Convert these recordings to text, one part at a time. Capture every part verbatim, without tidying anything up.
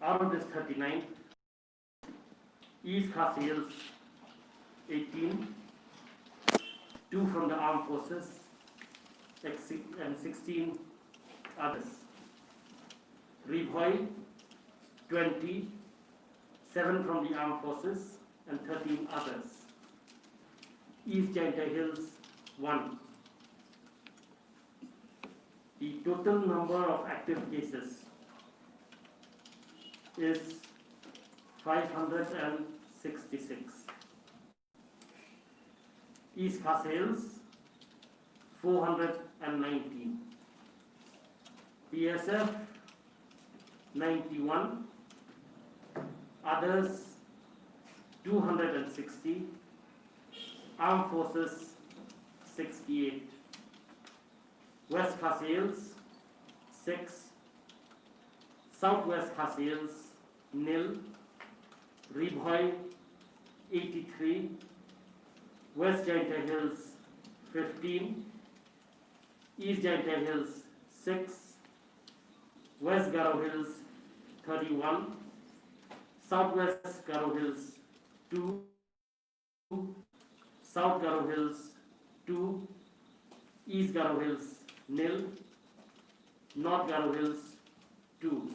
Out of this thirty-nine, East Khasi Hills, eighteen, two from the armed forces, and sixteen others. Ri Bhoi, twenty, seven from the armed forces, and thirteen others. East Jaintia Hills, one. The total number of active cases is five hundred and sixty-six. East Khasi Hills, four hundred and nineteen. B S F, ninety-one. Others, two hundred and sixty. Armed forces, sixty-eight. West Khasi Hills, six. Southwest Khasi Hills, nil. Ri Bhoi, eighty-three. West Jaintia Hills, fifteen. East Jaintia Hills, six. West Garo Hills, thirty-one. Southwest Garo Hills, two. South Garo Hills, two. East Garo Hills, nil. North Garo Hills, two.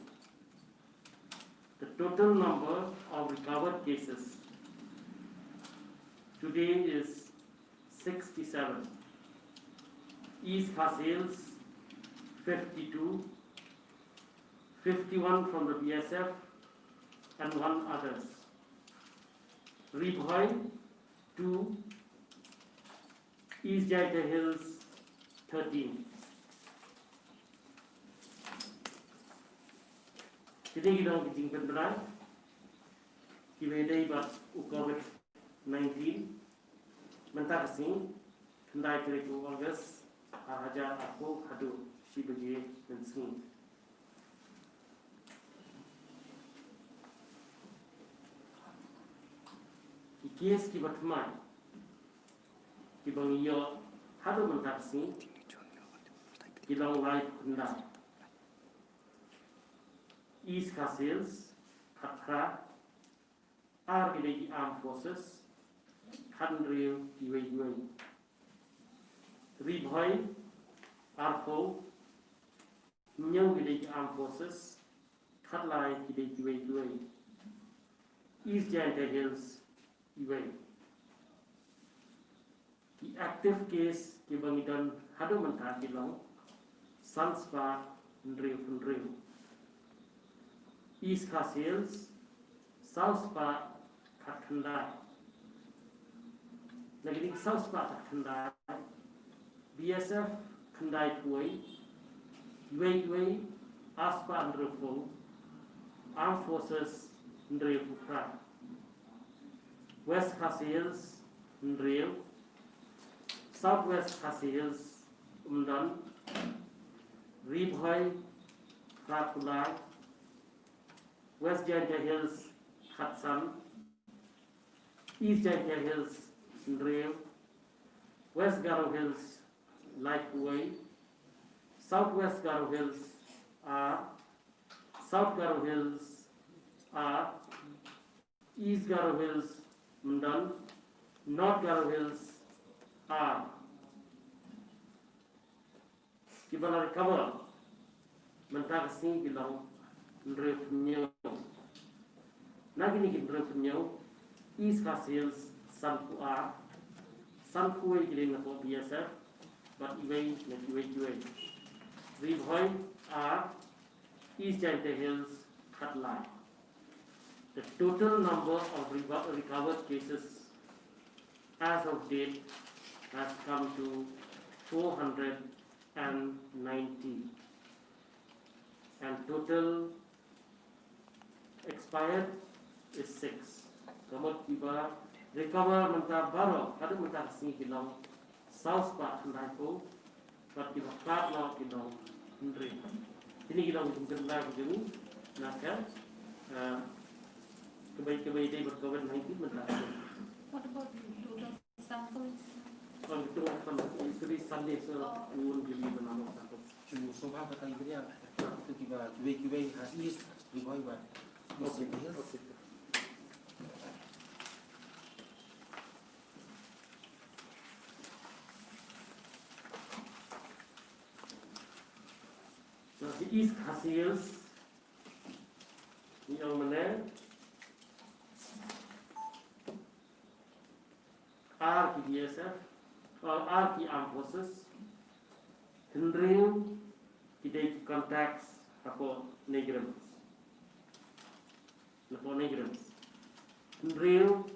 The total number of recovered cases today is sixty-seven. East Khasi Hills, fifty-two, fifty-one from the B S F and one others. Ri Bhoi, two. East Jaintia Hills, thirteen. Kine ki long ki jingpynbna kiba ïadei bad u COVID nineteen. Mynta ka sngi, khyndai tarik u August, ar hajar arphew, haduh shi baje mynsngi. Ki case kiba thymmai kiba ngi ïoh haduh mynta ka sngi ki long laiphew khyndai. East Khasi Hills, khatphra. Ar ki dei ki armed forces, khathynriew kiwei kiwei. Ri Bhoi, arphew. Hynñiew ki dei ki armed forces, khatlai ki dei kiwei kiwei. East Jaintia Hills, iwei. Ki active case kiba ngi don haduh mynta ki long san spah hynriew hynriew. East Khasi Hills, saw spah khatkhyndai. Na ki dei saw spah khatkhyndai, B S F khyndai phew, iwei iwei ar spah hynriewphew, Armed Forces hynriewphew phra. West Khasi Hills hynriew, South West Khasi Hills ym don, Ri Bhoi phra phew lai, West Jaintia Hills khatsan, East Jaintia Hills hynriew, West Garo Hills laiphew wei, South West Garo Hills ar, South Garo Hills ar, East Garo Hills ym don, North Garo Hills ar. Kiba la recover mynta ka sngi ki long hynriew phew hynñiew. Na kine ki hynriew phew hynñiew, East Khasi Hills sanphew ar, sanphew wei ki dei na ka B S F bad iwei na kiwei kiwei. Ri Bhoi ar, East Jaintia Hills khatlai. The total number of revo- recovered cases as of date has come to four hundred and ninety. And total expired is six. Ka mut kiba recover mynta baroh haduh mynta ka sngi ki long saw spah khyndai phew, bad kiba khlad noh ki long hynriew. Kine ki long ki jingkynmaw ki jong ngi na ka, eh, kaba, kaba ïadei bad COVID nineteen mynta. What about the total samples? Oh, the total samples. Yesterday Sunday, so we won't give you the number of samples. Jong sngewbha ba tang ïa kiwei kiwei ha East, Ri Bhoi bad Okay. Okay. So, the East Khasi Hills, ngi ong mynne, ar ki B S F, uh, ar ki Armed Forces, hynriew ki dei ki contacts hapoh NEIGRIHMS. Hapoh NEIGRIHMS. Hynriew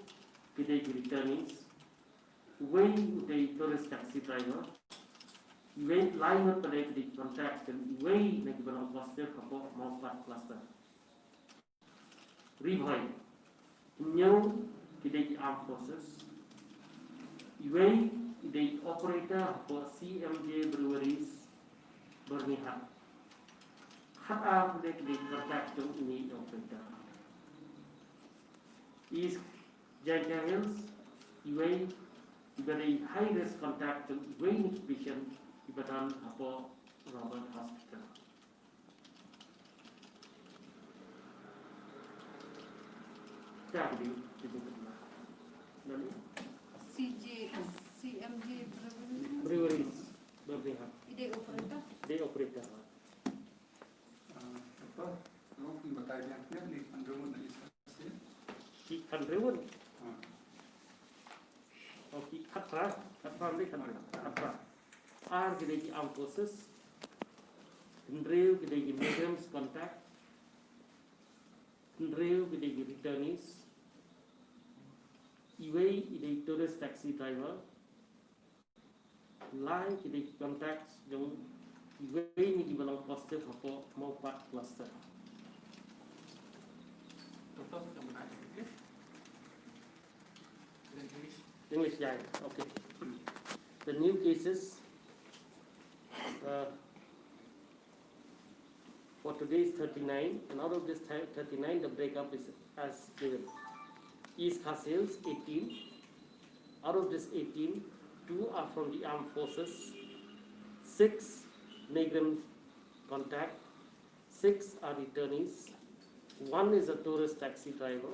ki dei ki returnees. Uwei u dei tourist taxi driver. Uwei, lai ngut pat ki dei ki contacts, uwei na kiba long positive hapoh Mawpat cluster. Ri Bhoi, hynñiew ki dei ki Armed Forces. Uwei i dei operator hapoh C M J Breweries, Byrnihat. Khatar ki dei ki dei contact jong ine i operator. East Jaintia Hills, uwei iba dei high risk contact jong uwei na ki patient iba don hapoh Robert Hospital. Ka dei, dei, dei, dei. Nani? C J, C M J Breweries. Breweries, Byrnihat. I dei operator? Dei operator. Ah, apa? Lo pun batai biang biang ni, Andrew na isa si. Ki Andrew. Ah. Oh, ki khatphra, khatphra ni khatphra. Khatphra. Ar ki dei ki Armed Forces. Hynriew ki dei ki NEIGRIHMS contact. Hynriew ki dei ki returnees. Uwei i dei tourist taxi driver. Lai ki dei ki contacts jong uwei na kiba long positive hapoh Mawpat cluster. Doctor, ka muna English? English, yeah, yeah. Okay. The new cases, uh, for today is thirty-nine, and out of this thir-, thirty-nine, the breakup is as given. East Khasi Hills, eighteen. Out of this eighteen, two are from the armed forces, six NEIGRIHMS contact, six are returnees, one is a tourist taxi driver,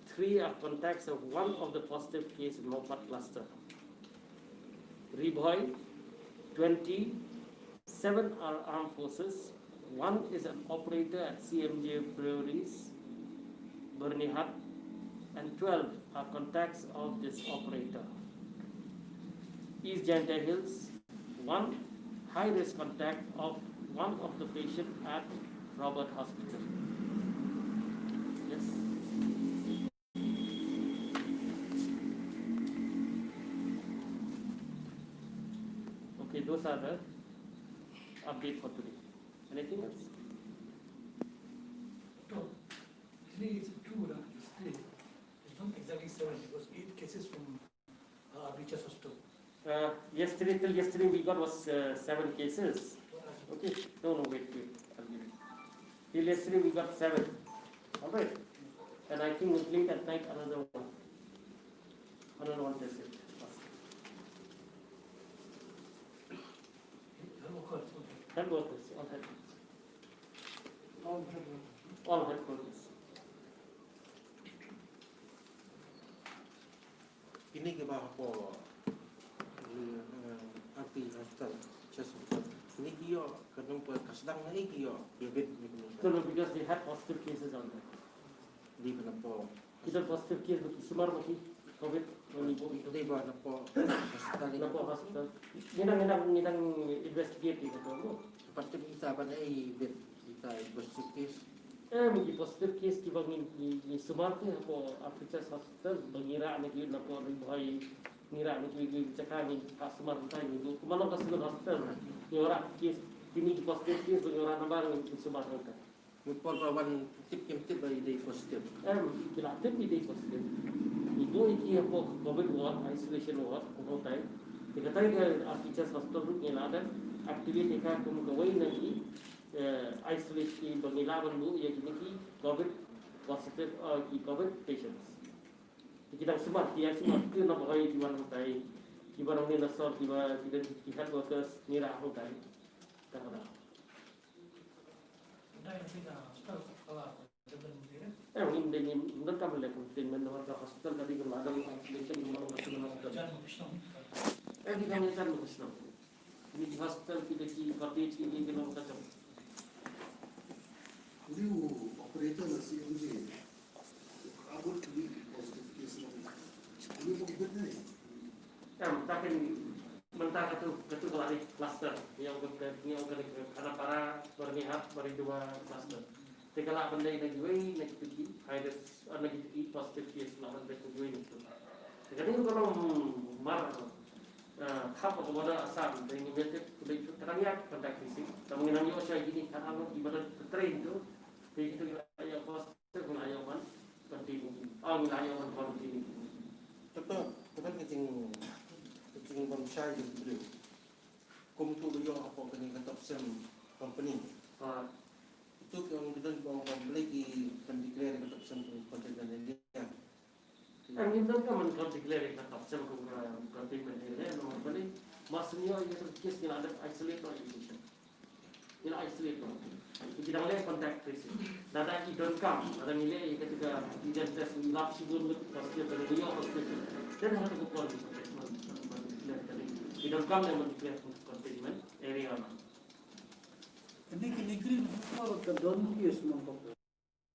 three are contacts of one of the positive case in Mawpat cluster. Ri Bhoi, twenty, seven are armed forces, one is an operator at C M J Breweries, Byrnihat, and twelve are contacts of this operator. East Jaintia Hills, one high risk contact of one of the patient at Robert Hospital. Yes. Okay, those are the update for today. Anything else? No. Today is two, uh, yesterday. It's not exactly seven. It was eight cases from, uh, Beaches Hostel. Uh, yesterday, till yesterday we got was, uh, seven cases. Okay. No, no, wait, wait. I'll give it. Till yesterday we got seven. All right. And I think late at night another one. Another one tested. Health workers, okay. Health workers, all health workers. All health workers. All health workers. Kine kiba hapoh, eh, R P hospital, chest hospital. Kine ki ïoh ka nongpoi ka sdang ne ki ïoh, ïoh bit ni kine. No, no, because they had positive cases on them. Di ba napoh. Kita positive case ba ki sumar ba ki covid, ba ni bo. Di ba napoh hospital. Napoh hospital. Ngi dang, ngi dang, ngi dang investigate ïa kato mo. Pat kita ban ai bit kita positive case. Eh, ba ki positive case kiba ngi, ngi, ngi sumar ki hapoh Africa Hospital, ba ngi rah na ki napoh Ri Bhoi, ngi rah na ki, ki jaka ngi ha sumar hangtai ngi. Kumno ka civil hospital. Ngi rah case, kine ki positive case ba ngi rah namar ngi sumar hangtai. Ngi por ba wan tip kim tip ba i dei positive. Em, ki la tip i dei positive. Ngi buh ïa ki hapoh covid ward, isolation ward, kumno tai. Te katai ka Africa Hospital ruh ngi la dep activate ïa ka kum kawei na ki, eh, isolation ba ngi la ban buh ïa kine ki covid positive, eh, ki covid patients. Te ki dang sumar, ki ïa sumar, ki na Bhoi ki wan hangtai. Kiba dang ne na sor, kiba, ki dang ki health workers ngi rah hangtai. Tang ba dang. Dai na sida hospital ka la ka dang Ni, ngan ka bele containment, namar ka hospital ka dei ka la dang isolation, namar ka hospital. Eh, ki kam ni kan hospital. Ni hospital ki dei ki cottage ki dei ki long ka jong. Uni u operator na C M J. Abut ki positive case long. Uni ko bit ni. Em, takin mynta katu, katu ka la dei cluster. Ni ong ka, ni ong ka dei ka Khanapara, Byrnihat, Baridua cluster. Te ka lah ban dei na kiwei na kitu ki high risk, ah, na kitu ki positive case lah ban dei na kiwei na kitu. Te ka dei ka long mar, ah, khap ka border Assam, te ngi mete ku dei ka dang ïa contact tracing. Tang ngi nang ïoh sha kine ka dang ki border train tu. Te kitu ki lah ïa positive, ki lah ïa ban contain. Ah, ki lah ïa ban quarantine. Doktor, ka dang ka jing, ka jingbym shai jong ki briew. Kum tu ba ïoh hapoh kane ka Topcem company. Ah. Itu ki ong ki don ba ong ba balei ki ban declare ka Topcem kum containment area. Em, ngim don ka ban declare ka Topcem kum ka containment area, namar balei? Mar shu ïoh ïa ka case ngi la dep isolate noh ïa ki. Ngi la isolate noh. Ki dang leh contact tracing. Lada ki donkam, lada ngi leh ïa kata ka antigen test, ngi lap shibun lut, positive, lada ngi ïoh positive. Then ha kata ka por ngi ban, ban declare ka dei. Ki donkam leh ban declare containment area noh. Kane, kane green before ka don case mo ko.